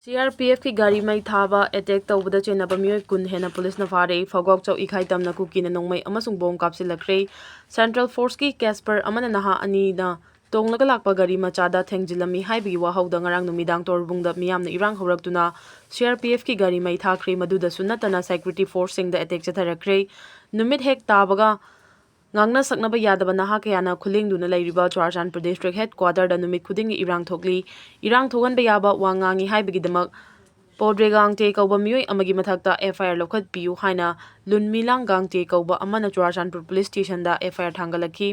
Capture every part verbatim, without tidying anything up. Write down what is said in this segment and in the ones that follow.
ꯁꯤ ꯑꯥꯔ ꯄꯤ ꯑꯦꯐꯀꯤ ꯒꯥꯔꯤ ꯃꯩ ꯊꯥꯕ ꯑꯦꯇꯦꯛ ꯇꯧꯕꯗ ꯆꯦꯟꯅꯕ ꯃꯤꯑꯣꯏ ꯀꯨꯟ ꯍꯦꯟꯅ ꯄꯨꯂꯤꯁꯅ ꯐꯥꯔꯦ꯫ ꯐꯥꯎꯒꯥꯎꯆꯧ ꯏꯈꯥꯏ ꯇꯝꯅ ꯀꯨꯀꯤꯅ ꯅꯣꯡꯃꯩ ꯑꯃꯁꯨꯡ ꯕꯣꯝ ꯀꯥꯞꯁꯤꯜꯂꯛꯈ꯭ꯔꯦ꯫ ꯁꯦꯟꯇ꯭ꯔꯦꯜ ꯐꯣꯔꯁꯀꯤ ꯀꯦꯁꯄꯔ ꯑꯃꯅ ꯅꯍꯥ ꯑꯅꯤꯅ ꯇꯣꯡꯂꯒ ꯂꯥꯛꯄ ꯒꯥꯔꯤ ꯃꯆꯥꯗ ꯊꯦꯡꯖꯤꯜꯂꯝꯃꯤ ꯍꯥꯏꯕꯒꯤ ꯋꯥꯍꯧꯗ ꯉꯔꯥꯡ ꯅꯨꯃꯤꯗꯥꯡ ꯇꯣꯔꯕꯨꯡꯗ ꯃꯤꯌꯥꯝꯅ ꯏꯔꯥꯡ ꯍꯧꯔꯛꯇꯨꯅ ꯁꯤ ꯑꯥꯔ ꯄꯤ ꯑꯦꯐꯀꯤ ꯒꯥꯔꯤ ꯃꯩ ꯊꯥꯈ꯭ꯔꯦ꯫ ꯃꯗꯨꯗꯁꯨ ꯅꯠꯇꯅ ꯁꯦꯀ꯭ꯌꯨꯔꯤꯇꯤ ꯐꯣꯔꯁꯁꯤꯡꯗ ꯑꯦꯇꯦꯛ ꯆꯠꯊꯔꯛꯈ꯭ꯔꯦ꯫ ꯅꯨꯃꯤꯠ ꯍꯦꯛ ꯇꯥꯕꯒ ꯉꯥꯡꯅ ꯁꯛꯅꯕ ꯌꯥꯗꯕ ꯅꯍꯥ ꯀꯌꯥꯅ ꯈꯨꯂꯦꯡꯗꯨꯅ ꯂꯩꯔꯤꯕ ꯆꯨꯔꯥꯆꯥꯟꯄꯨꯔ ꯗꯤꯁꯇ꯭ꯔꯤꯛ ꯍꯦꯗ ꯀ꯭ꯋꯥꯇꯔꯗ ꯅꯨꯃꯤꯠ ꯈꯨꯗꯤꯡꯒꯤ ꯏꯔꯥꯡ ꯊꯣꯛꯂꯤ꯫ ꯏꯔꯥꯡ ꯊꯣꯛꯍꯟꯕ ꯌꯥꯕ ꯋꯥ ꯉꯥꯡꯉꯤ ꯍꯥꯏꯕꯒꯤꯗꯃꯛ ꯄꯣꯗ꯭ꯔꯦ ꯒꯥꯡꯇꯦ ꯀꯧꯕ ꯃꯤꯑꯣꯏ ꯑꯃꯒꯤ ꯃꯊꯛꯇ ꯑꯦꯐ ꯑꯥꯏ ꯑꯥꯔ ꯂꯧꯈꯠꯄꯤꯌꯨ ꯍꯥꯏꯅ ꯂꯨꯟꯃꯤꯂꯥꯡ ꯒꯥꯡꯇꯦ ꯀꯧꯕ ꯑꯃꯅ ꯆꯨꯔꯥꯆꯥꯟꯄꯨꯔ ꯄꯨꯂꯤꯁ ꯁ꯭ꯇꯦꯁꯟꯗ ꯑꯦꯐ ꯑꯥꯏ ꯑꯥꯔ ꯊꯥꯡꯒꯠꯂꯛꯈꯤ꯫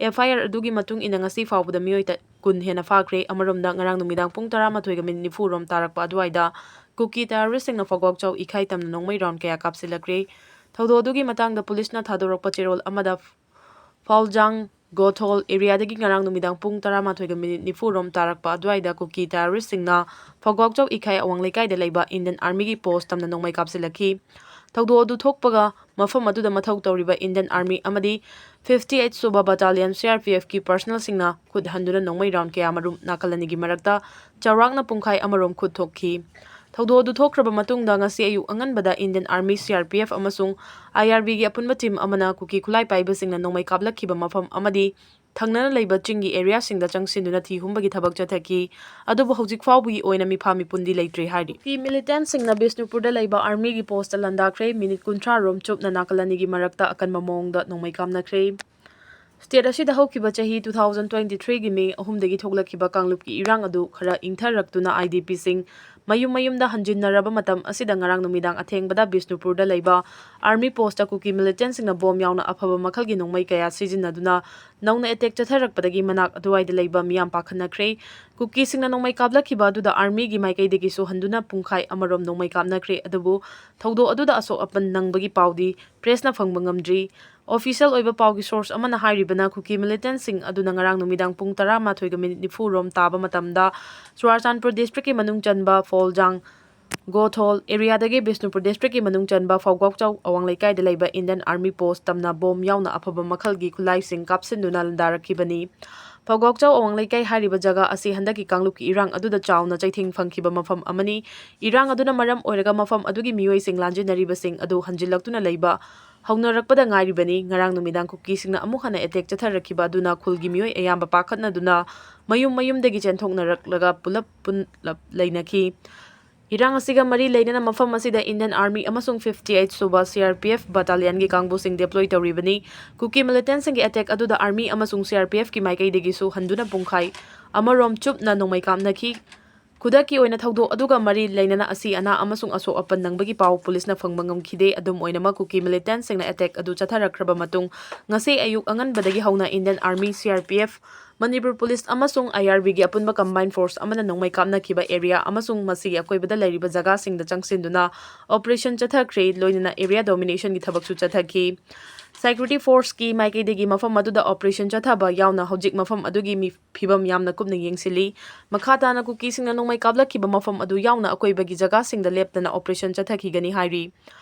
ꯑꯦꯐ ꯑꯥꯏ ꯑꯥꯔ ꯑꯗꯨꯒꯤ ꯃꯇꯨꯡ ꯏꯟꯅ ꯉꯁꯤ ꯐꯥꯎꯕꯗ ꯃꯤꯑꯣꯏ ꯇ-, ꯀꯨꯟ ꯍꯦꯟꯅ ꯐꯥꯈ꯭ꯔꯦ꯫ ꯑꯃꯔꯣꯝꯗ ꯉꯔꯥꯡ ꯅꯨꯃꯤꯗꯥꯡ ꯄꯨꯡ ꯇꯔꯥꯃꯥꯊꯣꯏꯒ ꯃꯤꯅꯤꯠ ꯅꯤꯐꯨ ꯔꯣꯝ ꯇꯥꯔꯛꯄ ꯑꯗꯨꯋꯥꯏꯗ ꯀꯨꯀꯤ ꯇꯦꯔꯣꯔꯤꯁꯁꯤꯡꯅ ꯐꯥꯎꯒꯥꯎꯆꯧ ꯏꯈꯥꯏ ꯇꯝꯅ ꯅꯣꯡꯃꯩ ꯔꯥꯎꯟ ꯀꯌꯥ ꯀꯥꯞꯁꯤꯜꯂꯛꯈ꯭ꯔꯦ꯫ ꯊꯧꯗꯣꯛ ꯑꯗꯨꯒꯤ ꯃꯇꯥꯡꯗ ꯄꯨꯂꯤꯁꯅ ꯊꯥꯗꯣꯔꯛꯄ ꯆꯦꯔꯣꯜ ꯑꯃꯗ ꯐꯥꯎꯖꯥꯡ ꯒꯣꯊꯣꯜ ꯑꯦꯔꯤꯌꯥꯗꯒꯤ ꯉꯔꯥꯡ ꯅꯨꯃꯤꯗꯥꯡ ꯄꯨꯡ ꯇꯔꯥꯃꯥꯊꯣꯏꯒ ꯃꯤꯅꯤꯠ ꯅꯤꯐꯨ ꯔꯣꯝ ꯇꯥꯔꯛꯄ ꯑꯗꯨꯋꯥꯏꯗ ꯀꯨꯀꯤ ꯇꯦꯔꯣꯔꯤꯁꯁꯤꯡꯅ ꯐꯥꯎꯒꯥꯎꯆꯧ ꯏꯈꯥꯏ ꯑꯋꯥꯡ ꯂꯩꯀꯥꯏꯗ ꯂꯩꯕ ꯏꯟꯗꯤꯌꯟ ꯑꯥꯔꯃꯤꯒꯤ ꯄꯣꯁ ꯇꯝꯅ ꯅꯣꯡꯃꯩ ꯀꯥꯞꯁꯤꯜꯂꯛꯈꯤ꯫ ꯊꯧꯗꯣꯛ ꯑꯗꯨ ꯊꯣꯛꯄꯒ ꯃꯐꯝ ꯑꯗꯨꯗ ꯃꯊꯧ ꯇꯧꯔꯤꯕ ꯏꯟꯗꯤꯌꯟ ꯑꯥꯔꯃꯤ ꯑꯃꯗꯤ ꯐꯤꯐꯇꯤ ꯑꯩꯠ ꯁꯨꯕ ꯕꯇꯥꯂꯤꯌꯟ ꯁꯤ ꯑꯥꯔ ꯄꯤ ꯑꯦꯐꯀꯤ ꯄꯔꯁꯅꯦꯜꯁꯤꯡꯅ ꯈꯨꯠ ꯍꯟꯗꯨꯅ ꯅꯣꯡꯃꯩ ꯔꯥꯎꯟ ꯀꯌꯥꯃꯔꯨꯝ ꯅꯥꯀꯜ ꯑꯅꯤꯒꯤ ꯃꯔꯛꯇ ꯆꯥꯎꯔꯥꯛꯅ ꯄꯨꯡꯈꯥꯏ ꯑꯃꯔꯣꯝ ꯈꯨꯠ ꯊꯣꯛꯈꯤ꯫ ꯊꯧꯗꯣꯛ ꯑꯗꯨ ꯊꯣꯛꯈ꯭ꯔꯕ ꯃꯇꯨꯡꯗ ꯉꯁꯤ ꯑꯌꯨꯛ ꯑꯉꯟꯕꯗ Indian army, C R P F ꯑꯃꯁꯨꯡ ꯑꯥꯏ ꯑꯥꯔ ꯕꯤꯒꯤ ꯑꯄꯨꯟꯕ ꯇꯤꯝ ꯑꯃꯅ ꯀꯨꯀꯤ ꯈꯨꯠꯂꯥꯏ ꯄꯥꯏꯕꯁꯤꯡꯅ ꯅꯣꯡꯃꯩ ꯀꯥꯞꯂꯛꯈꯤꯕ ꯃꯐꯝ ꯑꯃꯗꯤ ꯊꯪꯅꯅ ꯂꯩꯕ ꯆꯤꯡꯒꯤ ꯑꯦꯔꯤꯌꯥꯁꯤꯡꯗ ꯆꯪꯁꯤꯟꯗꯨꯅ ꯊꯤ ꯍꯨꯝꯕꯒꯤ ꯊꯕꯛ ꯆꯠꯊꯈꯤ꯫ ꯑꯗꯨꯕꯨ ꯍꯧꯖꯤꯛ ꯐꯥꯎꯕꯒꯤ ꯑꯣꯏꯅ ꯃꯤꯐꯥ ꯃꯤꯄꯨꯟꯗꯤ ꯂꯩꯇ꯭ꯔꯤ ꯍꯥꯏꯔꯤ꯫ ꯀꯨꯀꯤ ꯃꯤꯂꯤꯇꯦꯟꯠꯁꯤꯡꯅ ꯕꯤꯁꯅꯨꯄꯨꯔꯗ ꯂꯩꯕ ꯑꯥꯔꯃꯤꯒꯤ ꯄꯣꯁꯇ ꯂꯥꯟꯗꯥꯈ꯭ꯔꯦ꯫ ꯃꯤꯅꯤꯠ ꯀꯨꯟꯊ꯭ꯔꯥ ꯔꯣꯝ ꯆꯨꯞꯅ ꯅꯥꯀꯜ ꯑꯅꯤꯒꯤ ꯃꯔꯛꯇ ꯑꯀꯟꯕ ꯃꯑꯣꯡꯗ ꯅꯣꯡꯃꯩ ꯀꯥꯞꯅꯈ꯭ꯔꯦ꯫ ꯁ꯭ꯇꯦꯠ ꯑꯁꯤꯗ ꯍꯧꯈꯤꯕ ꯆꯍꯤ two thousand twenty-threeꯒꯤ ꯃꯦ ꯑꯍꯨꯝꯗꯒꯤ ꯊꯣꯛꯂꯛꯈꯤꯕ ꯀꯥꯡꯂꯨꯞꯀꯤ ꯏꯔꯥꯡ ꯑꯗꯨ ꯈꯔ ꯏꯪꯊꯔꯛꯇꯨꯅ ꯑꯥꯏ ꯗꯤ ꯄꯤꯁꯤꯡ ꯃꯌꯨꯝ ꯃꯌꯨꯝꯗ ꯍꯟꯖꯤꯟꯅꯔꯕ ꯃꯇꯝ ꯑꯁꯤꯗ ꯉꯔꯥꯡ ꯅꯨꯃꯤꯗꯥꯡ ꯑꯊꯦꯡꯕꯗ ꯕꯤꯁꯅꯨꯄꯨꯔꯗ ꯂꯩꯕ ꯑꯥꯔꯃꯤ ꯄꯣꯁꯇ ꯀꯨꯀꯤ ꯃꯤꯂꯤꯇꯦꯟꯠꯁꯤꯡꯅ ꯕꯣꯝ ꯌꯥꯎꯅ ꯑꯐꯕ ꯃꯈꯜꯒꯤ ꯅꯣꯡꯃꯩ ꯀꯌꯥ ꯁꯤꯖꯤꯟꯅꯗꯨꯅ ꯅꯧꯅ ꯑꯦꯇꯦꯛ ꯆꯠꯊꯔꯛꯄꯗꯒꯤ ꯃꯅꯥꯛ ꯑꯗꯨꯋꯥꯏꯗ ꯂꯩꯕ ꯃꯤꯌꯥꯝ ꯄꯥꯈꯠꯅꯈ꯭ꯔꯦ꯫ ꯀꯨꯀꯤꯁꯤꯡꯅ ꯅꯣꯡꯃꯩ ꯀꯥꯞꯂꯛꯈꯤꯕ ꯑꯗꯨꯗ ꯑꯥꯔꯃꯤꯒꯤ ꯃꯥꯏꯀꯩꯗꯒꯤꯁꯨ ꯍꯟꯗꯨꯅ ꯄꯨꯡꯈꯥꯏ ꯑꯃꯔꯣꯝ ꯅꯣꯡꯃꯩ ꯀꯥꯞꯅꯈ꯭ꯔꯦ, ꯑꯗꯨꯕꯨ ꯊꯧꯗꯣꯛ ꯑꯗꯨꯗ ꯑꯁꯣꯛ ꯑꯄꯟ ꯅꯪꯕꯒꯤ ꯄꯥꯎꯗꯤ ꯄ꯭ꯔꯦꯁꯅ ꯐꯪꯕ ꯉꯝꯗ꯭ꯔꯤ꯫ ꯑꯣꯐꯤꯁꯤꯌꯦꯜ ꯑꯣꯏꯕ ꯄꯥꯎꯒꯤ ꯁꯣꯔꯁ ꯑꯃꯅ ꯍꯥꯏꯔꯤꯕꯅ ꯀꯨꯀꯤ ꯃꯤꯂꯤꯇꯦꯟꯠꯁꯤꯡ ꯑꯗꯨꯅ ꯉꯔꯥꯡ ꯅꯨꯃꯤꯗꯥꯡ ꯄꯨꯡ ꯇꯔꯥꯃꯥꯊꯣꯏꯒ ꯃꯤꯅꯤꯠ ꯅꯤꯐꯨ ꯔꯣꯝ ꯇꯥꯕ ꯃꯇꯝꯗ ꯆꯨꯔꯥꯆꯥꯟꯄꯨꯔ ꯗꯤꯁꯇ꯭ꯔꯤꯛꯀꯤ ꯃꯅꯨꯡ ꯆꯟꯕ ꯐꯣꯜꯖꯥꯡ ꯒꯣꯊꯣꯜ ꯑꯦꯔꯤꯌꯥꯗꯒꯤ ꯕꯤꯁꯅꯨꯄꯨꯔ ꯗꯤꯁꯇ꯭ꯔꯤꯛꯀꯤ ꯃꯅꯨꯡ ꯆꯟꯕ ꯐꯥꯎꯒꯥꯎꯆꯧ ꯑꯋꯥꯡ ꯂꯩꯀꯥꯏꯗ ꯂꯩꯕ ꯏꯟꯗꯤꯌꯟ ꯑꯥꯔꯃꯤ ꯄꯣꯁ ꯇꯝꯅ ꯕꯣꯝ ꯌꯥꯎꯅ ꯑꯐꯕ ꯃꯈꯜꯒꯤ ꯈꯨꯠꯂꯥꯏꯁꯤꯡ ꯀꯥꯞꯁꯤꯟꯗꯨꯅ ꯂꯥꯟꯗꯥꯔꯛꯈꯤꯕꯅꯤ꯫ ꯐꯧꯒꯥꯎꯆꯥꯎ ꯑꯋꯥꯡ ꯂꯩꯀꯥꯏ ꯍꯥꯏꯔꯤꯕ ꯖꯒꯥ ꯑꯁꯤ ꯍꯟꯗꯛꯀꯤ ꯀꯥꯡꯂꯨꯞꯀꯤ ꯏꯔꯥꯡ ꯑꯗꯨꯗ ꯆꯥꯎꯅ ꯆꯩꯊꯦꯡ ꯐꯪꯈꯤꯕ ꯃꯐꯝ ꯑꯃꯅꯤ꯫ ꯏꯔꯥꯡ ꯑꯗꯨꯅ ꯃꯔꯝ ꯑꯣꯏꯔꯒ ꯃꯐꯝ ꯑꯗꯨꯒꯤ ꯃꯤꯑꯣꯏꯁꯤꯡ ꯂꯥꯟꯖꯦꯟꯅꯔꯤꯕꯁꯤꯡ ꯑꯗꯨ ꯍꯟꯖꯤꯜꯂꯛꯇꯨꯅ ꯂꯩꯕ ꯍꯧꯅꯔꯛꯄꯗ ꯉꯥꯏꯔꯤꯕꯅꯤ꯫ ꯉꯔꯥꯡ ꯅꯨꯃꯤꯗꯥꯡ ꯀꯨꯀꯤꯁꯤꯡꯅ ꯑꯃꯨꯛ ꯍꯟꯅ ꯑꯦꯇꯦꯛ ꯆꯠꯊꯔꯛꯈꯤꯕ ꯑꯗꯨꯅ ꯈꯨꯜꯒꯤ ꯃꯤꯑꯣꯏ ꯑꯌꯥꯝꯕ ꯄꯥꯈꯠꯅꯗꯨꯅ ꯃꯌꯨꯝ ꯃꯌꯨꯝꯗꯒꯤ ꯆꯦꯟꯊꯣꯛꯅꯔꯛꯂꯒ ꯄꯨꯂꯞ ꯄꯨꯟꯂꯞ ꯂꯩꯅꯈꯤ꯫ ꯏꯔꯥꯡ ꯑꯁꯤꯒ ꯃꯔꯤ ꯂꯩꯅꯅ ꯃꯐꯝ ꯑꯁꯤꯗ Indian Army ꯑꯃꯁꯨꯡ fifty eight ꯁꯨꯕ C R P F battalionꯒꯤ ꯀꯥꯡꯕꯨꯁꯤꯡ deploy ꯇꯧꯔꯤꯕꯅꯤ꯫ ꯀꯨꯀꯤ militantꯁꯤꯡꯒꯤ attack ꯑꯗꯨꯗ Army ꯑꯃꯁꯨꯡ C R P Fꯀꯤ ꯃꯥꯏꯀꯩꯗꯒꯤꯁꯨ ꯍꯟꯗꯨꯅ ꯄꯨꯡꯈꯥꯏ ꯑꯃꯔꯣꯝ ꯆꯨꯞꯅ ꯅꯣꯡꯃꯩ ꯀꯥꯞꯅꯈꯤ꯫ ꯈꯨꯗꯛꯀꯤ ꯑꯣꯏꯅ ꯊꯧꯗꯣꯛ ꯑꯗꯨꯒ ꯃꯔꯤ ꯂꯩꯅꯅ ꯑꯁꯤ ꯑꯅꯥ ꯑꯃꯁꯨꯡ ꯑꯁꯣꯛ ꯑꯄꯟ ꯅꯪꯕꯒꯤ ꯄꯥꯎ ꯄꯨꯂꯤꯁꯅ ꯐꯪꯕ ꯉꯝꯈꯤꯗꯦ꯫ ꯑꯗꯨꯝ ꯑꯣꯏꯅꯃꯛ, ꯀꯨꯀꯤ militantꯁꯤꯡꯅ attack ꯑꯗꯨ ꯆꯠꯊꯔꯛꯈ꯭ꯔꯕ ꯃꯇꯨꯡ, ꯉꯁꯤ ꯑꯌꯨꯛ ꯑꯉꯟꯕꯗꯒꯤ ꯍꯧꯅ Indian Army, C R P F, Manipur police ꯑꯃꯁꯨꯡ I R Bꯒꯤ ꯑꯄꯨꯟꯕ combined force ꯑꯃꯅ ꯅꯣꯡꯃꯩ ꯀꯥꯞꯅꯈꯤꯕ area ꯑꯃꯁꯨꯡ ꯃꯁꯤꯒꯤ ꯑꯀꯣꯏꯕꯗ ꯂꯩꯔꯤꯕ ꯖꯒꯥꯁꯤꯡꯗ ꯆꯪꯁꯤꯟꯗꯨꯅ operation ꯆꯠꯊꯈ꯭ꯔꯦ, ꯂꯣꯏꯅꯅ area dominationꯒꯤ ꯊꯕꯛꯁꯨ ꯆꯠꯊꯈꯤ꯫ Security forceꯀꯤ ꯃꯥꯏꯀꯩꯗꯒꯤ ꯃꯐꯝ ꯑꯗꯨꯗ operation ꯆꯠꯊꯕ ꯌꯥꯎꯅ ꯍꯧꯖꯤꯛ ꯃꯐꯝ ꯑꯗꯨꯒꯤ ꯃꯤ-, ꯐꯤꯕꯝ ꯌꯥꯝꯅ ꯀꯨꯞꯅ ꯌꯦꯡꯁꯤꯜꯂꯤ꯫ ꯃꯈꯥ ꯇꯥꯅ ꯀꯨꯀꯤꯁꯤꯡꯅ ꯅꯣꯡꯃꯩ ꯀꯥꯞꯂꯛꯈꯤꯕ ꯃꯐꯝ ꯑꯗꯨ ꯌꯥꯎꯅ ꯑꯀꯣꯏꯕꯒꯤ ꯖꯒꯥꯁꯤꯡꯗ ꯂꯦꯞꯇꯅ operation ꯆꯠꯊꯈꯤꯒꯅꯤ ꯍꯥꯏꯔꯤ꯫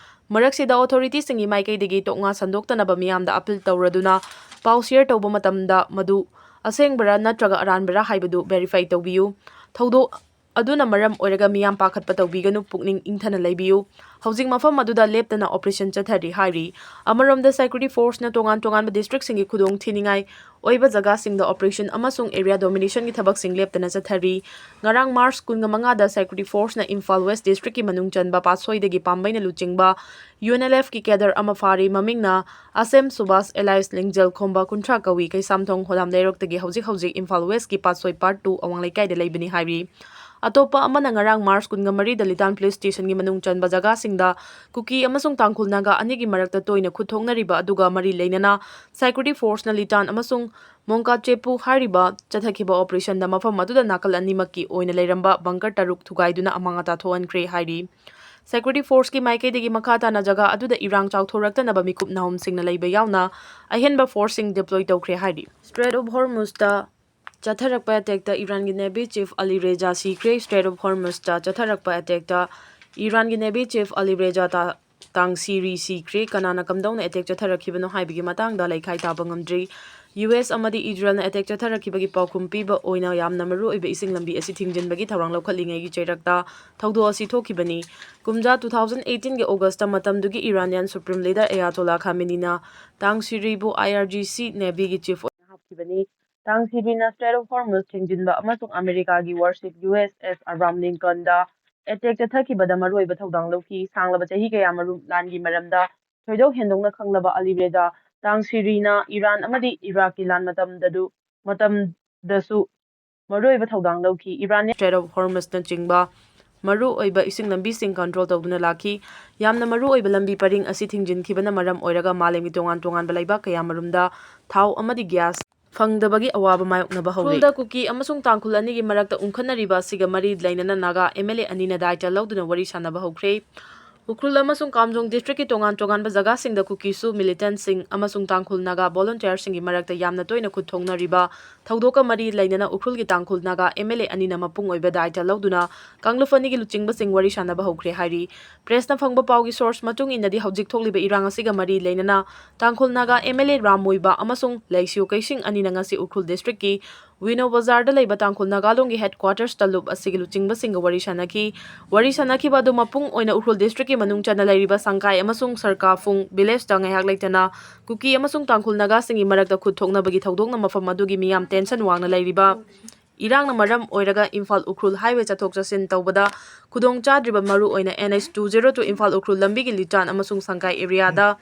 ꯃꯔꯛꯁꯤꯗ, authorityꯁꯤꯡꯒꯤ ꯃꯥꯏꯀꯩꯗꯒꯤ ꯇꯣꯛꯉꯥ ꯁꯟꯗꯣꯛꯇꯅꯕ ꯃꯤꯌꯥꯝꯗ appeal ꯇꯧꯔꯗꯨꯅ ꯄꯥꯎ share ꯇꯧꯕ ꯃꯇꯝꯗ ꯃꯗꯨ ꯑꯁꯦꯡꯕꯔꯥ ꯅꯠꯇ꯭ꯔꯒ ꯑꯔꯥꯟꯕꯔꯥ ꯍꯥꯏꯕꯗꯨ verify ꯇꯧꯕꯤꯌꯨ꯫ ꯊꯧꯗꯣꯛ ꯑꯗꯨꯅ ꯃꯔꯝ ꯑꯣꯏꯔꯒ ꯃꯤꯌꯥꯝ ꯄꯥꯈꯠꯄ ꯇꯧꯕꯤꯒꯅꯨ, ꯄꯨꯛꯅꯤꯡ ꯏꯪꯊꯅ ꯂꯩꯕꯤꯌꯨ꯫ ꯍꯧꯖꯤꯛ ꯃꯐꯝ ꯑꯗꯨꯗ ꯂꯦꯞꯇꯅ operation ꯆꯠꯊꯔꯤ ꯍꯥꯏꯔꯤ꯫ ꯑꯃꯔꯣꯝꯗ, security forceꯅ ꯇꯣꯉꯥꯟ ꯇꯣꯉꯥꯟꯕ districtꯁꯤꯡꯒꯤ ꯈꯨꯗꯣꯡ ꯊꯤꯅꯤꯡꯉꯥꯏ ꯑꯣꯏꯕ ꯖꯒꯥꯁꯤꯡꯗ operation ꯑꯃꯁꯨꯡ area dominationꯒꯤ ꯊꯕꯛꯁꯤꯡ ꯂꯦꯞꯇꯅ ꯆꯠꯊꯔꯤ꯫ ꯉꯔꯥꯡ March ꯀꯨꯟꯃꯉꯥꯗ security forceꯅ ꯏꯝꯐꯥꯜ West districtꯀꯤ ꯃꯅꯨꯡ ꯆꯟꯕ ꯄꯥꯠꯁꯣꯏꯗꯒꯤ ꯄꯥꯝꯕꯩꯅ ꯂꯨꯆꯤꯡꯕ U N L Fꯀꯤ cadre ꯑꯃ ꯐꯥꯔꯤ꯫ ꯃꯃꯤꯡꯅ ꯑꯁꯦꯝ ꯁꯨꯕꯥꯁ alias ꯂꯤꯡꯖꯦꯜ ꯈꯣꯝꯕ, ꯀꯨꯟꯊ꯭ꯔꯥ ꯀꯧꯏ꯫ ꯀꯩꯁꯥꯝꯊꯣꯡ ꯍꯣꯂꯥꯝ ꯂꯩꯔꯣꯛꯇꯒꯤ ꯍꯧꯖꯤꯛ ꯍꯧꯖꯤꯛ ꯏꯝꯐꯥꯜ Westꯀꯤ ꯄꯥꯠꯁꯣꯏ Part two ꯑꯋꯥꯡ ꯂꯩꯀꯥꯏꯗ ꯂꯩꯕꯅꯤ ꯍꯥꯏꯔꯤ꯫ ꯑꯇꯣꯞꯄ ꯑꯃꯅ ꯉꯔꯥꯡ March ꯀꯨꯟꯃꯔꯤꯗ ꯂꯤꯇꯥꯟ police stationꯒꯤ ꯃꯅꯨꯡ ꯆꯟꯕ ꯖꯒꯥꯁꯤꯡꯗ ꯀꯨꯀꯤ ꯑꯃꯁꯨꯡ ꯇꯥꯡꯈꯨꯜ ꯅꯥꯒꯥ ꯑꯅꯤꯒꯤ ꯃꯔꯛꯇ ꯇꯣꯏꯅ ꯈꯨꯠ ꯊꯣꯛꯅꯔꯤꯕ ꯑꯗꯨꯒ ꯃꯔꯤ ꯂꯩꯅꯅ security forceꯅ ꯂꯤꯇꯥꯟ ꯑꯃꯁꯨꯡ ꯃꯣꯡꯀꯥꯆꯦꯄꯨ ꯍꯥꯏꯔꯤꯕ ꯆꯠꯊꯈꯤꯕ operationꯗ ꯃꯐꯝ ꯑꯗꯨꯗ ꯅꯥꯀꯜ ꯑꯅꯤꯃꯛꯀꯤ ꯑꯣꯏꯅ ꯂꯩꯔꯝꯕ bunker ꯇꯔꯨꯛ ꯊꯨꯒꯥꯏꯗꯨꯅ ꯑꯃꯥꯡ ꯑꯇꯥ ꯊꯣꯛꯍꯟꯈ꯭ꯔꯦ ꯍꯥꯏꯔꯤ꯫ Security forceꯀꯤ ꯃꯥꯏꯀꯩꯗꯒꯤ ꯃꯈꯥ ꯇꯥꯅ ꯖꯒꯥ ꯑꯗꯨꯗ ꯏꯔꯥꯡ ꯆꯥꯎꯊꯣꯔꯛꯇꯅꯕ ꯃꯤꯀꯨꯞ ꯅꯥꯍꯨꯝꯁꯤꯡꯅ ꯂꯩꯕ ꯌꯥꯎꯅ ꯑꯍꯦꯟꯕ forceꯁꯤꯡ deploy ꯇꯧꯈ꯭ꯔꯦ ꯍꯥꯏꯔꯤ꯫ Strait of Hormuzꯇ ꯆꯠꯊꯔꯛꯄ attackꯇ ꯏꯔꯥꯟꯒꯤ Navy chief Ali Reza ꯁꯤꯈ꯭ꯔꯦ꯫ Strait of Hormuzꯇ ꯆꯠꯊꯔꯛꯄ attackꯇ ꯏꯔꯥꯟꯒꯤ Navy chief Ali Reza ꯇꯥ-, ꯇꯥꯡꯁꯤꯔꯤ ꯁꯤꯈ꯭ꯔꯦ꯫ ꯀꯅꯥꯅ ꯀꯝꯗꯧꯅ attack ꯆꯠꯊꯔꯛꯈꯤꯕꯅꯣ ꯍꯥꯏꯕꯒꯤ ꯃꯇꯥꯡꯗ ꯂꯩꯈꯥꯏ ꯇꯥꯕ ꯉꯝꯗ꯭ꯔꯤ꯫ ꯌꯨ ꯑꯦꯁ ꯑꯃꯗꯤ ꯏꯖꯔꯦꯜꯅ ꯑꯦꯇꯦꯛ ꯆꯠꯊꯔꯛꯈꯤꯕꯒꯤ ꯄꯥꯎꯈꯨꯝ ꯄꯤꯕ ꯑꯣꯏꯅ ꯌꯥꯝꯅ ꯃꯔꯨꯑꯣꯏꯕ ꯏꯁꯤꯡ ꯂꯝꯕꯤ ꯑꯁꯤ ꯊꯤꯡꯖꯤꯟꯕꯒꯤ ꯊꯧꯔꯥꯡ ꯂꯧꯈꯠꯂꯤꯉꯩꯒꯤ ꯆꯩꯔꯛꯇ ꯊꯧꯗꯣꯛ ꯑꯁꯤ ꯊꯣꯛꯈꯤꯕꯅꯤ꯫ ꯀꯨꯝꯖꯥ two thousand eighteenꯒꯤ Augustꯇ ꯃꯇꯝꯗꯨꯒꯤ Iranian Supreme Leader Ayatollah Khameneiꯅ ꯇꯥꯡ ꯁꯤꯔꯤꯕꯨ I R G C Navyꯒꯤ chief ꯑꯣꯏꯅ ꯍꯥꯞꯈꯤꯕꯅꯤ꯫ ꯇꯥꯡ ꯁꯤꯔꯤꯅ Strait of Hormuz ꯊꯤꯡꯖꯤꯟꯕ ꯑꯃꯁꯨꯡ ꯑꯃꯦꯔꯤꯀꯥꯒꯤ warship U S S Abraham Lincolnꯗ ꯑꯦꯇꯦꯛ ꯆꯠꯊꯈꯤꯕꯗ ꯃꯔꯨꯑꯣꯏꯕ ꯊꯧꯗꯥꯡ ꯂꯧꯈꯤ꯫ ꯁꯥꯡꯂꯕ ꯆꯍꯤ ꯀꯌꯥꯃꯔꯨꯝ ꯂꯥꯟꯒꯤ ꯃꯔꯝꯗ ꯊꯣꯏꯗꯣꯛ ꯍꯦꯟꯗꯣꯛꯅ ꯈꯪꯂꯕ ꯑꯂꯤ ꯔꯦꯖꯥ ꯇꯥꯡ ꯁꯤꯔꯤꯅ ꯏꯔꯥꯟ ꯑꯃꯗꯤ ꯏꯔꯥꯛꯀꯤ ꯂꯥꯟ ꯃꯇꯝꯗꯗꯨ ꯃꯇꯝꯗꯁꯨ ꯃꯔꯨꯑꯣꯏꯕ ꯊꯧꯗꯥꯡ ꯂꯧꯈꯤ꯫ ꯏꯔꯥꯟꯅ Strait of Hormuzꯅꯆꯤꯡꯕ ꯃꯔꯨꯑꯣꯏꯕ ꯏꯁꯤꯡ ꯂꯝꯕꯤꯁꯤꯡ control ꯇꯧꯗꯨꯅ ꯂꯥꯛꯈꯤ꯫ ꯌꯥꯝꯅ ꯃꯔꯨꯑꯣꯏꯕ ꯂꯝꯕꯤ ꯄꯔꯤꯡ ꯑꯁꯤ ꯊꯤꯡꯖꯤꯟꯈꯤꯕꯅ ꯃꯔꯝ ꯑꯣꯏꯔꯒ ꯃꯥꯂꯦꯝꯒꯤ ꯇꯣꯉꯥꯟ ꯇꯣꯉꯥꯟꯕ ꯂꯩꯕꯥꯛ ꯀꯌꯥꯃꯔꯨꯝꯗ ꯊꯥꯎ ꯑꯃꯗꯤ gas ꯐꯪꯗꯕꯒꯤ ꯑꯋꯥꯕ ꯃꯥꯌꯣꯛꯅꯕ ꯍꯧꯔꯤ꯫ ꯎꯈ꯭ꯔꯨꯜꯗ ꯀꯨꯀꯤ ꯑꯃꯁꯨꯡ ꯇꯥꯡꯈꯨꯜ ꯑꯅꯤꯒꯤ ꯃꯔꯛꯇ ꯎꯪꯈꯠꯅꯔꯤꯕ ꯑꯁꯤꯒ ꯃꯔꯤ ꯂꯩꯅꯅ ꯅꯥꯒꯥ M L A ꯑꯅꯤꯅ ꯗꯥꯏꯇ ꯂꯧꯗꯨꯅ ꯋꯥꯔꯤ ꯁꯥꯟꯅꯕ ꯍꯧꯈ꯭ꯔꯦ꯫ ꯎꯈ꯭ꯔꯨꯜ ꯑꯃꯁꯨꯡ ꯀꯥꯝꯖꯣꯡ districtꯀꯤ ꯇꯣꯉꯥꯟ ꯇꯣꯉꯥꯟꯕ ꯖꯒꯥꯁꯤꯡꯗ ꯀꯨꯀꯤꯁꯨ militantꯁꯤꯡ ꯑꯃꯁꯨꯡ ꯇꯥꯡꯈꯨꯜ ꯅꯥꯒꯥ volunteerꯁꯤꯡꯒꯤ ꯃꯔꯛꯇ ꯌꯥꯝꯅ ꯇꯣꯏꯅ ꯈꯨꯠ ꯊꯣꯛꯅꯔꯤꯕ ꯊꯧꯗꯣꯛꯀ ꯃꯔꯤ ꯂꯩꯅꯅ ꯎꯈ꯭ꯔꯨꯜꯒꯤ ꯇꯥꯡꯈꯨꯜ ꯅꯥꯒꯥ M L A ꯑꯅꯤꯅ ꯃꯄꯨꯡ ꯑꯣꯏꯕ ꯗꯥꯏꯇ ꯂꯧꯗꯨꯅ ꯀꯥꯡꯂꯨꯞ ꯑꯅꯤꯒꯤ ꯂꯨꯆꯤꯡꯕꯁꯤꯡ ꯋꯥꯔꯤ ꯁꯥꯟꯅꯕ ꯍꯧꯈ꯭ꯔꯦ ꯍꯥꯏꯔꯤ꯫ Pressꯅ ꯐꯪꯕ ꯄꯥꯎꯒꯤ source ꯃꯇꯨꯡ ꯏꯟꯅꯗꯤ ꯍꯧꯖꯤꯛ ꯊꯣꯛꯂꯤꯕ ꯏꯔꯥꯡ ꯑꯁꯤꯒ ꯃꯔꯤ ꯂꯩꯅꯅ ꯇꯥꯡꯈꯨꯜ Naga M L A Ram ꯃꯨꯏꯕꯥ ꯑꯃꯁꯨꯡ ꯂꯩꯁꯤꯌꯨ ꯀꯩꯁꯤꯡ ꯑꯅꯤꯅ ꯉꯁꯤ ꯎꯈ꯭ꯔꯨꯜ districtꯀꯤ ꯋꯤꯅꯣ ꯕꯖꯥꯔꯗ ꯂꯩꯕ ꯇꯥꯡꯈꯨꯜ ꯅꯥꯒꯥꯂꯣꯡꯒꯤ headquarters ꯇꯂꯨꯞ ꯑꯁꯤꯒꯤ ꯂꯨꯆꯤꯡꯕꯁꯤꯡꯒ ꯋꯥꯔꯤ ꯁꯥꯟꯅꯈꯤ꯫ ꯋꯥꯔꯤ ꯁꯥꯟꯅꯈꯤꯕ ꯑꯗꯨ ꯃꯄꯨꯡ ꯑꯣꯏꯅ ꯎꯈ꯭ꯔꯨꯜ districtꯀꯤ ꯃꯅꯨꯡ ꯆꯟꯅ ꯂꯩꯔꯤꯕ ꯁꯪꯀꯥꯏ ꯑꯃꯁꯨꯡ ꯁꯔꯀꯥꯐꯨꯡ villageꯇ ꯉꯥꯏꯍꯥꯛ ꯂꯩꯇꯅ ꯀꯨꯀꯤ ꯑꯃꯁꯨꯡ ꯇꯥꯡꯈꯨꯜ ꯅꯥꯒꯥꯁꯤꯡꯒꯤ ꯃꯔꯛꯇ ꯈꯨꯠ ꯊꯣꯛꯅꯕꯒꯤ ꯊꯧꯗꯣꯛꯅ ꯃꯐꯝ ꯑꯗꯨꯒꯤ ꯃꯤꯌꯥꯝ tension ꯋꯥꯡꯅ ꯂꯩꯔꯤꯕ ꯏꯔꯥꯡꯅ ꯃꯔꯝ ꯑꯣꯏꯔꯒ ꯏꯝꯐꯥꯜ ꯎꯈ꯭ꯔꯨꯜ highway ꯆꯠꯊꯣꯛ ꯆꯠꯁꯤꯟ ꯇꯧꯕꯗ ꯈꯨꯗꯣꯡ ꯆꯥꯗ꯭ꯔꯤꯕ, ꯃꯔꯨ ꯑꯣꯏꯅ N H two zero two Imphal Ukhrul ꯂꯝꯕꯤꯒꯤ ꯂꯤꯇꯥꯟ ꯑꯃꯁꯨꯡ ꯁꯪꯀꯥꯏ areaꯗ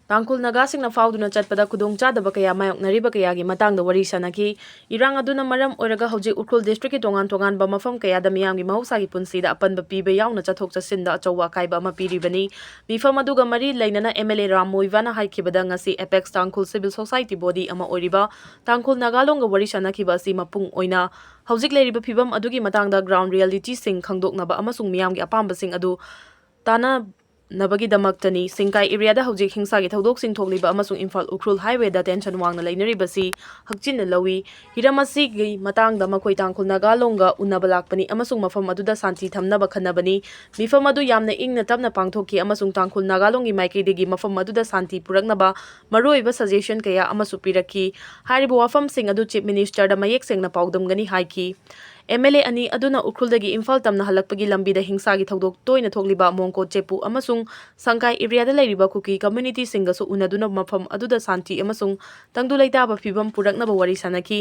ꯇꯥꯡꯈꯨꯜ ꯅꯥꯒꯥꯁꯤꯡꯅ ꯐꯥꯎꯗꯨꯅ ꯆꯠꯄꯗ ꯈꯨꯗꯣꯡ ꯆꯥꯗꯕ ꯀꯌꯥ ꯃꯥꯌꯣꯛꯅꯔꯤꯕ ꯀꯌꯥꯒꯤ ꯃꯇꯥꯡꯗ ꯋꯥꯔꯤ ꯁꯥꯟꯅꯈꯤ꯫ ꯏꯔꯥꯡ ꯑꯗꯨꯅ ꯃꯔꯝ ꯑꯣꯏꯔꯒ ꯍꯧꯖꯤꯛ ꯎꯈ꯭ꯔꯨꯜ districtꯀꯤ ꯇꯣꯉꯥꯟ ꯇꯣꯉꯥꯟꯕ ꯃꯐꯝ ꯀꯌꯥꯗ ꯃꯤꯌꯥꯝꯒꯤ ꯃꯍꯧꯁꯥꯒꯤ ꯄꯨꯟꯁꯤꯗ ꯑꯄꯟꯕ ꯄꯤꯕ ꯌꯥꯎꯅ ꯆꯠꯊꯣꯛ ꯆꯠꯁꯤꯟꯗ ꯑꯆꯧꯕ ꯑꯀꯥꯏꯕ ꯑꯃ ꯄꯤꯔꯤꯕꯅꯤ꯫ ꯃꯤꯐꯝ ꯑꯗꯨꯒ ꯃꯔꯤ ꯂꯩꯅꯅ M L A ꯔꯥꯝ ꯃꯨꯏꯕꯥꯅ ꯍꯥꯏꯈꯤꯕꯗ ꯉꯁꯤ Apex Tangkhul Civil Society body ꯑꯃ ꯑꯣꯏꯔꯤꯕ ꯇꯥꯡꯈꯨꯜ ꯅꯥꯒꯥꯂꯣꯡꯒ ꯋꯥꯔꯤ ꯁꯥꯟꯅꯈꯤꯕ ꯑꯁꯤ ꯃꯄꯨꯡ ꯑꯣꯏꯅ ꯍꯧꯖꯤꯛ ꯂꯩꯔꯤꯕ ꯐꯤꯕꯝ ꯑꯗꯨꯒꯤ ꯃꯇꯥꯡꯗ ground realityꯁꯤꯡ ꯈꯪꯗꯣꯛꯅꯕ ꯑꯃꯁꯨꯡ ꯃꯤꯌꯥꯝꯒꯤ ꯑꯄꯥꯝꯕꯁꯤꯡ ꯑꯗꯨ ꯇꯥꯟꯅ ꯅꯕꯒꯤꯗꯃꯛꯇꯅꯤ꯫ ꯁꯤꯡꯀꯥꯏ ꯑꯦꯔꯤꯌꯥꯗ ꯍꯧꯖꯤꯛ ꯍꯤꯡꯁꯥꯒꯤ ꯊꯧꯗꯣꯛꯁꯤꯡ ꯊꯣꯛꯂꯤꯕ ꯑꯃꯁꯨꯡ ꯏꯝꯐꯥꯜ ꯎꯈ꯭ꯔꯨꯜ ꯍꯥꯏꯋꯦꯗ ꯇꯦꯟꯁꯟ ꯋꯥꯡꯅ ꯂꯩꯅꯔꯤꯕꯁꯤ ꯍꯛꯆꯤꯟꯅ ꯂꯧꯏ꯫ ꯍꯤꯔꯝ ꯑꯁꯤꯒꯤ ꯃꯇꯥꯡꯗ ꯃꯈꯣꯏ ꯇꯥꯡꯈꯨꯜ ꯅꯥꯒꯥꯂꯣꯡꯒ ꯎꯅꯕ ꯂꯥꯛꯄꯅꯤ ꯑꯃꯁꯨꯡ ꯃꯐꯝ ꯑꯗꯨꯗ ꯁꯥꯟꯇꯤ ꯊꯝꯅꯕ ꯈꯟꯅꯕꯅꯤ꯫ ꯃꯤꯐꯝ ꯑꯗꯨ ꯌꯥꯝꯅ ꯏꯪꯅ ꯇꯞꯅ ꯄꯥꯡꯊꯣꯛꯈꯤ ꯑꯃꯁꯨꯡ ꯇꯥꯡꯈꯨꯜ ꯅꯥꯒꯥꯂꯣꯡꯒꯤ ꯃꯥꯏꯀꯩꯗꯒꯤ ꯃꯐꯝ ꯑꯗꯨꯗ ꯁꯥꯟꯇꯤ ꯄꯨꯔꯛꯅꯕ ꯃꯔꯨꯑꯣꯏꯕ ꯁꯖꯦꯁꯟ ꯀꯌꯥ ꯑꯃꯁꯨ ꯄꯤꯔꯛꯈꯤ꯫ ꯍꯥꯏꯔꯤꯕ ꯋꯥꯐꯝꯁꯤꯡ ꯑꯗꯨ ꯆꯤꯐ ꯃꯤꯅꯤꯁꯇꯔꯗ ꯃꯌꯦꯛ ꯁꯦꯡꯅ ꯄꯥꯎꯗꯝꯒꯅꯤ ꯍꯥꯏꯈꯤ꯫ ꯑꯦꯝ ꯑꯦꯜ ꯑꯦ ꯑꯅꯤ ꯑꯗꯨꯅ ꯎꯈ꯭ꯔꯨꯜꯗꯒꯤ ꯏꯝꯐꯥꯜ ꯇꯝꯅ ꯍꯜꯂꯛꯄꯒꯤ ꯂꯝꯕꯤꯗ ꯍꯤꯡꯁꯥꯒꯤ ꯊꯧꯗꯣꯛ ꯇꯣꯏꯅ ꯊꯣꯛꯂꯤꯕ ꯃꯣꯡꯀꯣꯠ ꯆꯦꯄꯨ ꯑꯃꯁꯨꯡ ꯁꯪꯀꯥꯏ ꯑꯦꯔꯤꯌꯥꯗ ꯂꯩꯔꯤꯕ ꯀꯨꯀꯤ ꯀꯝꯃ꯭ꯌꯨꯅꯤꯇꯤꯁꯤꯡꯒꯁꯨ ꯎꯅꯗꯨꯅ ꯃꯐꯝ ꯑꯗꯨꯗ ꯁꯥꯟꯇꯤ ꯑꯃꯁꯨꯡ ꯇꯪꯗꯨ ꯂꯩꯇꯥꯕ ꯐꯤꯕꯝ ꯄꯨꯔꯛꯅꯕ ꯋꯥꯔꯤ ꯁꯥꯅꯈꯤ꯫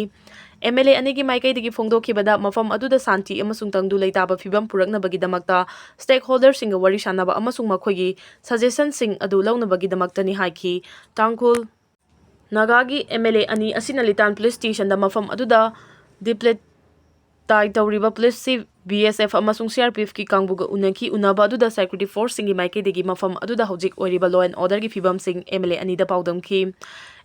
ꯑꯦꯝ ꯑꯦꯜ ꯑꯦ ꯑꯅꯤꯒꯤ ꯃꯥꯏꯀꯩꯗꯒꯤ ꯐꯣꯡꯗꯣꯛꯈꯤꯕꯗ, ꯃꯐꯝ ꯑꯗꯨꯗ ꯁꯥꯟꯇꯤ ꯑꯃꯁꯨꯡ ꯇꯪꯗꯨ ꯂꯩꯇꯥꯕ ꯐꯤꯕꯝ ꯄꯨꯔꯛꯅꯕꯒꯤꯗꯃꯛꯇ ꯁ꯭ꯇꯦꯛꯍꯣꯜꯗꯔꯁꯤꯡꯒ ꯋꯥꯔꯤ ꯁꯥꯅꯕ ꯑꯃꯁꯨꯡ ꯃꯈꯣꯏꯒꯤ ꯁꯖꯦꯁꯟꯁꯤꯡ ꯑꯗꯨ ꯂꯧꯅꯕꯒꯤꯗꯃꯛꯇꯅꯤ ꯍꯥꯏꯈꯤ꯫ ꯇꯥꯡꯈꯨꯜ ꯅꯥꯒꯥꯒꯤ ꯑꯦꯝ ꯑꯦꯜ ꯑꯦ ꯑꯅꯤ ꯑꯁꯤꯅ ꯂꯤꯇꯥꯟ ꯄꯨꯂꯤꯁ ꯁ꯭ꯇꯦꯁꯟꯗ ꯃꯐꯝ ꯑꯗꯨꯗ ꯗꯤꯄ꯭ꯂꯦꯇꯥꯏ ꯇꯧꯔꯤꯕ ꯄꯨꯂꯤꯁꯁꯤ ꯕꯤ ꯑꯦꯁ ꯑꯦꯐ ꯑꯃꯁꯨꯡ ꯁꯤ ꯑꯥꯔ ꯄꯤ ꯑꯦꯐꯀꯤ ꯀꯥꯡꯕꯨꯒ ꯎꯅꯈꯤ꯫ ꯎꯅꯕ ꯑꯗꯨꯗ ꯁꯦꯀ꯭ꯌꯨꯔꯤꯇꯤ ꯐꯣꯔꯁꯁꯤꯡꯒꯤ ꯃꯥꯏꯀꯩꯗꯒꯤ ꯃꯐꯝ ꯑꯗꯨꯗ ꯍꯧꯖꯤꯛ ꯑꯣꯏꯔꯤꯕ law and orderꯒꯤ ꯐꯤꯕꯝꯁꯤꯡ ꯑꯦꯝ ꯑꯦꯜ ꯑꯦ ꯑꯅꯤꯗ ꯄꯥꯎꯗꯝꯈꯤ꯫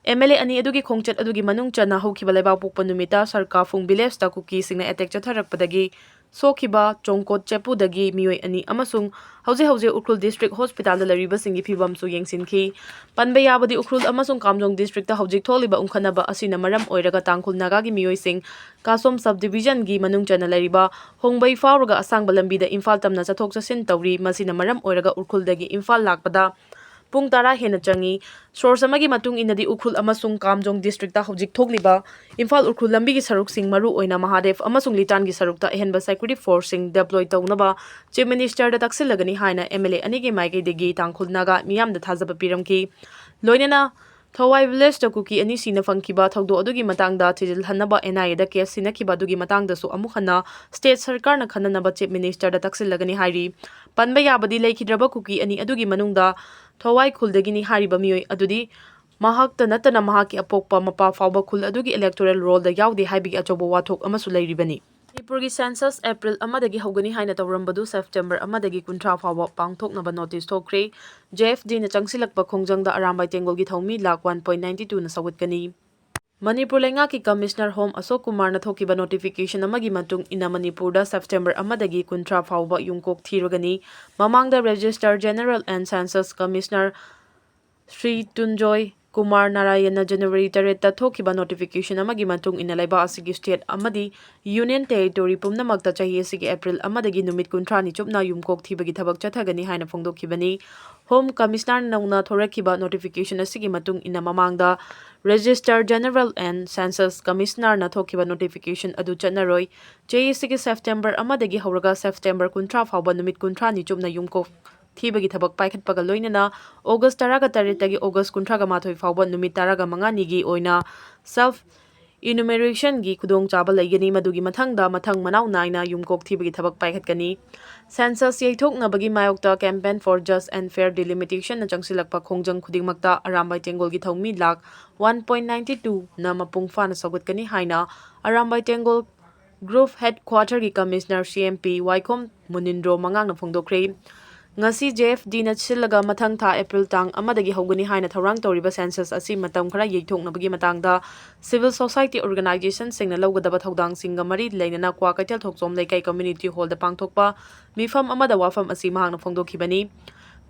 ꯑꯦꯝ ꯑꯦꯜ ꯑꯦ ꯑꯅꯤ ꯑꯗꯨꯒꯤ ꯈꯣꯡꯆꯠ ꯑꯗꯨꯒꯤ ꯃꯅꯨꯡ ꯆꯟꯅ ꯍꯧꯈꯤꯕ ꯂꯩꯕꯥꯛꯄꯣꯛꯄ ꯅꯨꯃꯤꯠꯇ ꯁꯔꯀꯥꯐꯨꯡ ꯚꯤꯂꯦꯖꯇ ꯀꯨꯀꯤꯁꯤꯡꯅ ꯑꯦꯇꯦꯛ ꯆꯠꯊꯔꯛꯄꯗꯒꯤ ꯁꯣꯛꯈꯤꯕ ꯆꯣꯡꯀꯣꯠ ꯆꯦꯄꯨꯗꯒꯤ ꯃꯤꯑꯣꯏ ꯑꯅꯤ ꯑꯃꯁꯨꯡ ꯍꯧꯖꯤꯛ ꯍꯧꯖꯤꯛ ꯎꯈ꯭ꯔꯨꯜ ꯗꯤꯁꯇ꯭ꯔꯤꯛ ꯍꯣꯁꯄꯤꯇꯥꯜꯗ ꯂꯩꯔꯤꯕꯁꯤꯡꯒꯤ ꯐꯤꯕꯝꯁꯨ ꯌꯦꯡꯁꯤꯟꯈꯤ꯫ ꯄꯟꯕ ꯌꯥꯕꯗꯤ, ꯎꯈ꯭ꯔꯨꯜ ꯑꯃꯁꯨꯡ ꯀꯥꯝꯖꯣꯡ ꯗꯤꯁꯇ꯭ꯔꯤꯛꯇ ꯍꯧꯖꯤꯛ ꯊꯣꯛꯂꯤꯕ ꯎꯪꯈꯠꯅꯕ ꯑꯁꯤꯅ ꯃꯔꯝ ꯑꯣꯏꯔꯒ ꯇꯥꯡꯈꯨꯜ ꯅꯥꯒꯥꯒꯤ ꯃꯤꯑꯣꯏꯁꯤꯡ ꯀꯥꯁꯣꯝ ꯁꯕ ꯗꯤꯕꯤꯖꯟꯒꯤ ꯃꯅꯨꯡ ꯆꯟꯅ ꯂꯩꯔꯤꯕ ꯍꯣꯡꯕꯩ ꯐꯥꯎꯔꯒ ꯑꯁꯥꯡꯕ ꯂꯝꯕꯤꯗ ꯏꯝꯐꯥꯜ ꯇꯝꯅ ꯆꯠꯊꯣꯛ ꯆꯠꯁꯤꯟ ꯇꯧꯔꯤ꯫ ꯃꯁꯤꯅ ꯃꯔꯝ ꯑꯣꯏꯔꯒ ꯎꯈ꯭ꯔꯨꯜꯗꯒꯤ ꯏꯝꯐꯥꯜ ꯂꯥꯛꯄꯗ ꯄꯨꯡ ꯇꯔꯥ ꯍꯦꯟꯅ ꯆꯪꯏ꯫ ꯁꯣꯔꯁ ꯑꯃꯒꯤ ꯃꯇꯨꯡ ꯏꯟꯅꯗꯤ, ꯎꯈ꯭ꯔꯨꯜ ꯑꯃꯁꯨꯡ ꯀꯥꯝꯖꯣꯡ ꯗꯤꯁꯇ꯭ꯔꯤꯛꯇ ꯍꯧꯖꯤꯛ ꯊꯣꯛꯂꯤꯕ ꯏꯝꯐꯥꯜ ꯎꯈ꯭ꯔꯨꯜ ꯂꯝꯕꯤꯒꯤ ꯁꯔꯨꯛꯁꯤꯡ, ꯃꯔꯨ ꯑꯣꯏꯅ ꯃꯍꯥꯗꯦꯕ ꯑꯃꯁꯨꯡ ꯂꯤꯇꯥꯟꯒꯤ ꯁꯔꯨꯛꯇ ꯑꯍꯦꯟꯕ ꯁꯦꯀ꯭ꯌꯨꯔꯤꯇꯤ ꯐꯣꯔꯁꯁꯤꯡ ꯗꯦꯄ꯭ꯂꯣꯏ ꯇꯧꯅꯕ ꯆꯤꯐ ꯃꯤꯅꯤꯁꯇꯔꯗ ꯇꯛꯁꯤꯜꯂꯒꯅꯤ ꯍꯥꯏꯅ ꯑꯦꯝ ꯑꯦꯜ ꯑꯦ ꯑꯅꯤꯒꯤ ꯃꯥꯏꯀꯩꯗꯒꯤ ꯇꯥꯡꯈꯨꯜ ꯅꯥꯒꯥ ꯃꯤꯌꯥꯝꯗ ꯊꯥꯖꯕ ꯄꯤꯔꯝꯈꯤ꯫ ꯂꯣꯏꯅꯅ ꯊꯋꯥꯏ ꯚꯤꯂꯦꯖꯇ ꯀꯨꯀꯤ ꯑꯅꯤ ꯁꯤꯅ ꯐꯪꯈꯤꯕ ꯊꯧꯗꯣꯛ ꯑꯗꯨꯒꯤ ꯃꯇꯥꯡꯗ ꯊꯤꯖꯤꯜꯍꯟꯅꯕ ꯑꯦꯟ ꯑꯥꯏ ꯑꯦꯗ ꯀꯦꯁ ꯁꯤꯟꯅꯈꯤꯕ ꯑꯗꯨꯒꯤ ꯃꯇꯥꯡꯗꯁꯨ ꯑꯃꯨꯛ ꯍꯟꯅ ꯁ꯭ꯇꯦꯠ ꯁꯔꯀꯥꯔꯅ ꯈꯟꯅꯅꯕ ꯆꯤꯐ ꯃꯤꯅꯤꯁꯇꯔꯗ ꯇꯛꯁꯤꯜꯂꯒꯅꯤ ꯍꯥꯏꯔꯤ꯫ ꯄꯟꯕ ꯌꯥꯕꯗꯤ, ꯂꯩꯈꯤꯗ꯭ꯔꯕ ꯀꯨꯀꯤ ꯑꯅꯤ ꯑꯗꯨꯒꯤ ꯃꯅꯨꯡꯗ ꯊꯋꯥꯏ ꯈꯨꯜꯗꯒꯤꯅꯤ ꯍꯥꯏꯔꯤꯕ ꯃꯤꯑꯣꯏ ꯑꯗꯨꯗꯤ ꯃꯍꯥꯛꯇ ꯅꯠꯇꯅ ꯃꯍꯥꯛꯀꯤ ꯑꯄꯣꯛꯄ ꯃꯄꯥ ꯐꯥꯎꯕ ꯈꯨꯜ ꯑꯗꯨꯒꯤ ꯏꯂꯦꯛꯇꯣꯔꯦꯜ ꯔꯣꯜꯗ ꯌꯥꯎꯗꯦ ꯍꯥꯏꯕꯒꯤ ꯑꯆꯧꯕ ꯋꯥꯊꯣꯛ ꯑꯃꯁꯨ ꯂꯩꯔꯤꯕꯅꯤ꯫ ꯃꯅꯤꯄꯨꯔꯒꯤ ꯁꯦꯟꯁꯁ ꯑꯦꯄ꯭ꯔꯤꯜ ꯑꯃꯗꯒꯤ ꯍꯧꯒꯅꯤ ꯍꯥꯏꯅ ꯇꯧꯔꯝꯕꯗꯨ ꯁꯦꯞꯇꯦꯝꯕꯔ ꯑꯃꯗꯒꯤ ꯀꯨꯟꯊ꯭ꯔꯥ ꯐꯥꯎꯕ ꯄꯥꯡꯊꯣꯛꯅꯕ ꯅꯣꯇꯤꯁ ꯊꯣꯛꯈ꯭ꯔꯦ꯫ ꯖꯦ ꯑꯦꯐ ꯗꯤꯅ ꯆꯪꯁꯤꯜꯂꯛꯄ ꯈꯣꯡꯖꯪꯗ ꯑꯔꯥꯝꯕꯥꯏ ꯇꯦꯡꯒꯣꯜꯒꯤ ꯊꯧꯃꯤ ꯂꯥꯈ ꯋꯥꯟ ꯄꯣꯏꯟ ꯅꯥꯏꯟꯇꯤ ꯇꯨꯅ ꯁꯧꯒꯠꯀꯅꯤ꯫ ꯃꯅꯤꯄꯨꯔ ꯂꯩꯉꯥꯛꯀꯤ Commissioner Home ꯑꯁꯣꯛ ꯀꯨꯃꯥꯔꯅ ꯊꯣꯛꯈꯤꯕ notification ꯑꯃꯒꯤ ꯃꯇꯨꯡ ꯏꯟꯅ ꯃꯅꯤꯄꯨꯔꯗ September ꯑꯃꯗꯒꯤ ꯀꯨꯟꯊ꯭ꯔꯥ ꯐꯥꯎꯕ ꯌꯨꯝꯀꯣꯛ ꯊꯤꯔꯒꯅꯤ꯫ ꯃꯃꯥꯡꯗ Registrar General and Census Commissioner Shri ꯇꯨꯟꯖꯣꯏ Kumar ꯅꯥꯔꯥꯌꯟꯅ January ꯇꯔꯦꯠꯇ ꯊꯣꯛꯈꯤꯕ notification ꯑꯃꯒꯤ ꯃꯇꯨꯡ ꯏꯟꯅ ꯂꯩꯕꯥꯛ ꯑꯁꯤꯒꯤ state ꯑꯃꯗꯤ Union Territory ꯄꯨꯝꯅꯃꯛꯇ ꯆꯍꯤ ꯑꯁꯤꯒꯤ April ꯑꯃꯗꯒꯤ ꯅꯨꯃꯤꯠ ꯀꯨꯟꯊ꯭ꯔꯥꯅꯤ ꯆꯨꯞꯅ ꯌꯨꯝꯀꯣꯛ ꯊꯤꯕꯒꯤ ꯊꯕꯛ ꯆꯠꯊꯒꯅꯤ ꯍꯥꯏꯅ ꯐꯣꯡꯗꯣꯛꯈꯤꯕꯅꯤ꯫ Home Commissioner ꯅꯧꯅ ꯊꯣꯔꯛꯈꯤꯕ notification ꯑꯁꯤꯒꯤ ꯃꯇꯨꯡ ꯏꯟꯅ ꯃꯃꯥꯡꯗ Registrar General and Census Commissionerꯅ ꯊꯣꯛꯈꯤꯕ notification ꯑꯗꯨ ꯆꯠꯅꯔꯣꯏ꯫ ꯆꯍꯤ ꯑꯁꯤꯒꯤ September ꯑꯃꯗꯒꯤ ꯍꯧꯔꯒ September ꯀꯨꯟꯊ꯭ꯔꯥ ꯐꯥꯎꯕ ꯅꯨꯃꯤꯠ ꯀꯨꯟꯊ꯭ꯔꯥꯅꯤ ꯆꯨꯞꯅ ꯌꯨꯝꯀꯣꯛ ꯊꯤꯕꯒꯤ ꯊꯕꯛ ꯄꯥꯏꯈꯠꯄꯒ ꯂꯣꯏꯅꯅ August ꯇꯔꯥꯒ ꯇꯔꯦꯠꯇꯒꯤ August ꯀꯨꯟꯊ꯭ꯔꯥꯒ ꯃꯥꯊꯣꯏ ꯐꯥꯎꯕ ꯅꯨꯃꯤꯠ ꯇꯔꯥꯒ ꯃꯉꯥꯅꯤꯒꯤ ꯑꯣꯏꯅ self enumerationꯒꯤ ꯈꯨꯗꯣꯡꯆꯥꯕ ꯂꯩꯒꯅꯤ꯫ ꯃꯗꯨꯒꯤ ꯃꯊꯪꯗ ꯃꯊꯪ ꯃꯅꯥꯎ ꯅꯥꯏꯅ ꯌꯨꯝꯀꯣꯛ ꯊꯤꯕꯒꯤ ꯊꯕꯛ ꯄꯥꯏꯈꯠꯀꯅꯤ꯫ Census ꯌꯩꯊꯣꯛꯅꯕꯒꯤ ꯃꯥꯌꯣꯛꯇ Campaign for Just and Fair Delimitation ꯅ ꯆꯪꯁꯤꯜꯂꯛꯄ ꯈꯣꯡꯖꯪ ꯈꯨꯗꯤꯡꯃꯛꯇ ꯑꯔꯥꯝꯕꯥꯏ ꯇꯦꯡꯒꯣꯜꯒꯤ ꯊꯧꯃꯤ lakh one point nine two ꯅ ꯃꯄꯨꯡ ꯐꯥꯅ ꯁꯧꯒꯠꯀꯅꯤ ꯍꯥꯏꯅ ꯑꯔꯥꯝꯕꯥꯏ ꯇꯦꯡꯒꯣꯜ Group Headquarter ꯒꯤ Commissioner C M P ꯋꯥꯏꯈꯣꯝ ꯃꯨꯅꯤꯟꯗ꯭ꯔꯣ ꯃꯉꯥꯡꯅ ꯐꯣꯡꯗꯣꯛꯈ꯭ꯔꯦ꯫ ꯉꯁꯤ J F D ꯅ ꯁꯤꯜꯂꯒ ꯃꯊꯪ ꯊꯥ April ꯇꯥꯡ ꯑꯃꯗꯒꯤ ꯍꯧꯒꯅꯤ ꯍꯥꯏꯅ ꯊꯧꯔꯥꯡ ꯇꯧꯔꯤꯕ census ꯑꯁꯤ ꯃꯇꯝ ꯈꯔ ꯌꯩꯊꯣꯛꯅꯕꯒꯤ ꯃꯇꯥꯡꯗ civil society organizationꯁꯤꯡꯅ ꯂꯧꯒꯗꯕ ꯊꯧꯗꯥꯡꯁꯤꯡꯒ ꯃꯔꯤ ꯂꯩꯅꯅ ꯀ꯭ꯋꯥꯀꯩꯊꯦꯜ ꯊꯣꯛꯆꯣꯝ ꯂꯩꯀꯥꯏ Community Hallꯗ ꯄꯥꯡꯊꯣꯛꯄ ꯃꯤꯐꯝ ꯑꯃꯗ ꯋꯥꯐꯝ ꯑꯁꯤ ꯃꯍꯥꯛꯅ ꯐꯣꯡꯗꯣꯛꯈꯤꯕꯅꯤ꯫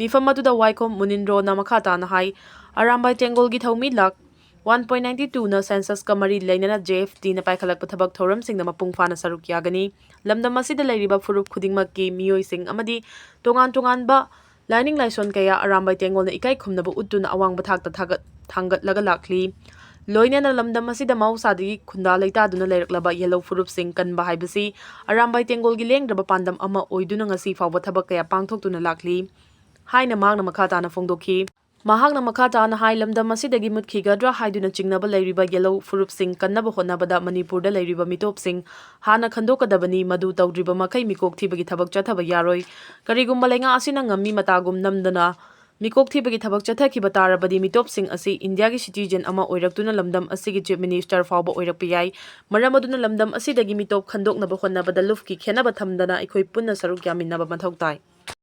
ꯃꯤꯐꯝ ꯑꯗꯨꯗ ꯋꯥꯏꯈꯣꯝ ꯃꯨꯅꯤꯟꯗ꯭ꯔꯣꯅ ꯃꯈꯥ ꯇꯥꯅ ꯍꯥꯏ, ꯑꯔꯥꯝꯕꯥꯏ ꯇꯦꯡꯒꯣꯜꯒꯤ ꯊꯧꯃꯤ lakh one point nine two ꯅ censusꯀ ꯃꯔꯤ ꯂꯩꯅꯅ J F D ꯅ ꯄꯥꯏꯈꯠꯂꯛꯄ ꯊꯕꯛ ꯊꯧꯔꯝꯁꯤꯡꯗ ꯃꯄꯨꯡ ꯐꯥꯅ ꯁꯔꯨꯛ ꯌꯥꯒꯅꯤ꯫ ꯂꯝꯗꯝ ꯑꯁꯤꯗ ꯂꯩꯔꯤꯕ ꯐꯨꯔꯨꯞ ꯈꯨꯗꯤꯡꯃꯛꯀꯤ ꯃꯤꯑꯣꯏꯁꯤꯡ ꯑꯃꯗꯤ ꯇꯣꯉꯥꯟ ꯇꯣꯉꯥꯟꯕ ꯂꯥꯏꯅꯤꯡ ꯂꯥꯏꯁꯣꯟ ꯀꯌꯥ ꯑꯔꯥꯝꯕꯥꯏ ꯇꯦꯡꯒꯣꯜꯅ ꯏꯀꯥꯏ ꯈꯨꯝꯅꯕ ꯎꯠꯇꯨꯅ ꯑꯋꯥꯡꯕ ꯊꯥꯛꯇ ꯊꯥꯒꯠ-, ꯊꯥꯡꯒꯠꯂꯒ ꯂꯥꯛꯂꯤ꯫ ꯂꯣꯏꯅꯅ ꯂꯝꯗꯝ ꯑꯁꯤꯗ ꯃꯍꯧꯁꯥꯗꯒꯤ ꯈꯨꯟꯗꯥ ꯂꯩꯇꯥꯗꯨꯅ ꯂꯩꯔꯛꯂꯕ ꯌꯦꯜꯍꯧ ꯐꯨꯔꯨꯞꯁꯤꯡ ꯀꯟꯕ ꯍꯥꯏꯕꯁꯤ ꯑꯔꯥꯝꯕꯥꯏ ꯇꯦꯡꯒꯣꯜꯒꯤ ꯂꯦꯡꯗ꯭ꯔꯕ ꯄꯥꯟꯗꯝ ꯑꯃ ꯑꯣꯏꯗꯨꯅ ꯉꯁꯤ ꯐꯥꯎꯕ ꯊꯕꯛ ꯀꯌꯥ ꯄꯥꯡꯊꯣꯛꯇꯨꯅ ꯂꯥꯛꯂꯤ ꯍꯥꯏꯅ ꯃꯍꯥꯛꯅ ꯃꯈꯥ ꯇꯥꯅ ꯐꯣꯡꯗꯣꯛꯈꯤ꯫ ꯃꯍꯥꯛꯅ ꯃꯈꯥ ꯇꯥꯅ ꯍꯥꯏ, ꯂꯝꯗꯝ ꯑꯁꯤꯗꯒꯤ ꯃꯨꯠꯈꯤꯒꯗ꯭ꯔꯥ ꯍꯥꯏꯗꯨꯅ ꯆꯤꯡꯅꯕ ꯂꯩꯔꯤꯕ ꯌꯦꯜꯍꯧ ꯐꯨꯔꯨꯞꯁꯤꯡ ꯀꯟꯅꯕ ꯍꯣꯠꯅꯕꯗ ꯃꯅꯤꯄꯨꯔꯗ ꯂꯩꯔꯤꯕ ꯃꯤꯇꯣꯞꯁꯤꯡ ꯍꯥꯟꯅ ꯈꯟꯗꯣꯛꯀꯗꯕꯅꯤ꯫ ꯃꯗꯨ ꯇꯧꯗ꯭ꯔꯤꯕ ꯃꯈꯩ ꯃꯤꯀꯣꯛ ꯊꯤꯕꯒꯤ ꯊꯕꯛ ꯆꯠꯊꯕ ꯌꯥꯔꯣꯏ꯫ ꯀꯔꯤꯒꯨꯝꯕ ꯂꯩꯉꯥꯛ ꯑꯁꯤꯅ ꯉꯝꯃꯤ ꯃꯇꯥꯒꯨꯝ ꯅꯝꯗꯅ ꯃꯤꯀꯣꯛ ꯊꯤꯕꯒꯤ ꯊꯕꯛ ꯆꯠꯊꯈꯤꯕ ꯇꯥꯔꯕꯗꯤ ꯃꯤꯇꯣꯞꯁꯤꯡ ꯑꯁꯤ ꯏꯟꯗꯤꯌꯥꯒꯤ citizen ꯑꯃ ꯑꯣꯏꯔꯛꯇꯨꯅ ꯂꯝꯗꯝ ꯑꯁꯤꯒꯤ Chief Minister ꯐꯥꯎꯕ ꯑꯣꯏꯔꯛꯄ ꯌꯥꯏ꯫ ꯃꯔꯝ ꯑꯗꯨꯅ ꯂꯝꯗꯝ ꯑꯁꯤꯗꯒꯤ ꯃꯤꯇꯣꯞ ꯈꯟꯗꯣꯛꯅꯕ ꯍꯣꯠꯅꯕꯗ ꯂꯨꯞꯀꯤ ꯈꯦꯟꯅꯕ ꯊꯝꯗꯅ ꯑꯩꯈꯣꯏ ꯄꯨꯟꯅ ꯁꯔꯨꯛ ꯌꯥꯃꯤꯟꯅꯕ ꯃꯊꯧ ꯇꯥꯏ꯫